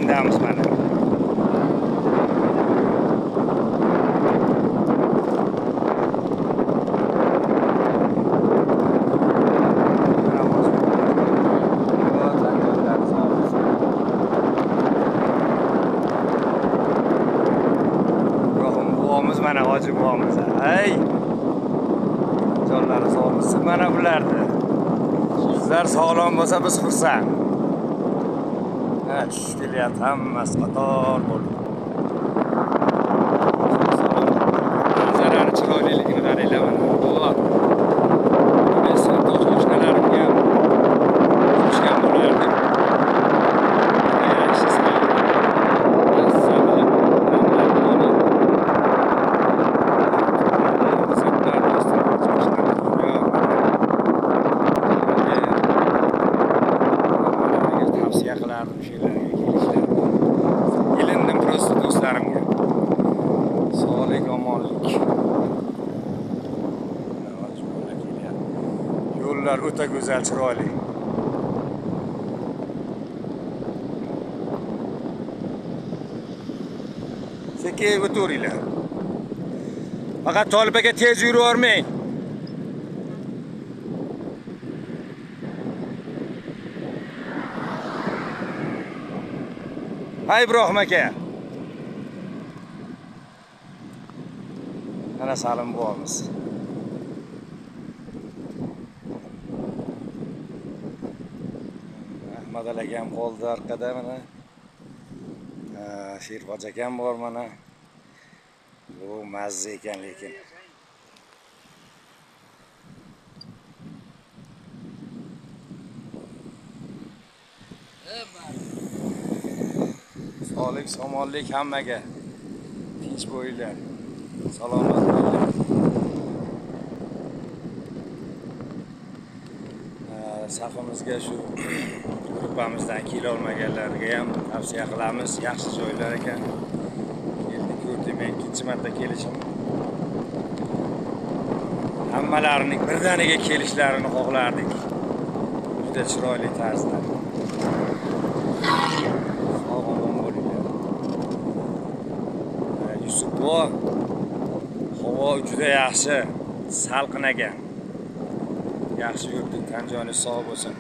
Yaqindamiz mana. Ibrohim mana hoji buvomiz. Ay! Jonlari sog' bo'lsin mana bularni. Sizlar sog'lom bo'lsa biz xursand. Ha, tushib kelyapti hammasi qator bo'lib. Manzarani chiroyliligini qaranglar mana. Alloh. Men sinfdosh qo'shnilarimga ham qo'shgan bo'lardim. Yaxshi tavsiya qilardim shu yerlarga kelishlarni. Ilindim prosta do'stlarimga. Sog'lik, omonlik. Yo'llar o'ta go'zal, chiroyli. Sekin o'taveringlar. Faqat Tolib aka tez yuravermang. Hay Ibrohim aka. Mana Salim buvomiz. Ahmad akam qoldi orqada mana. Sherboz akam bor mana. Bu mazza ekan lekin. Sog'lik, somonlik hammaga. Tinch bo'linglar. Salomat bo'linglar. Safimizga shu gruppamizdan kela olmaganlarga ham tavsiya qilamiz. Yaxshi joylar ekan. Keldik, ko'rdik, men ikkinchi marta kelishim. Hammalarining birdaniga kelishlarini xohlardik. Juda chiroyli tarzda. Sog' omon bo'linglar. Yusuf buva, havo juda yaxshi, salqin ekan. Yaxshi yurdik, tan joni sog' bo'lsin.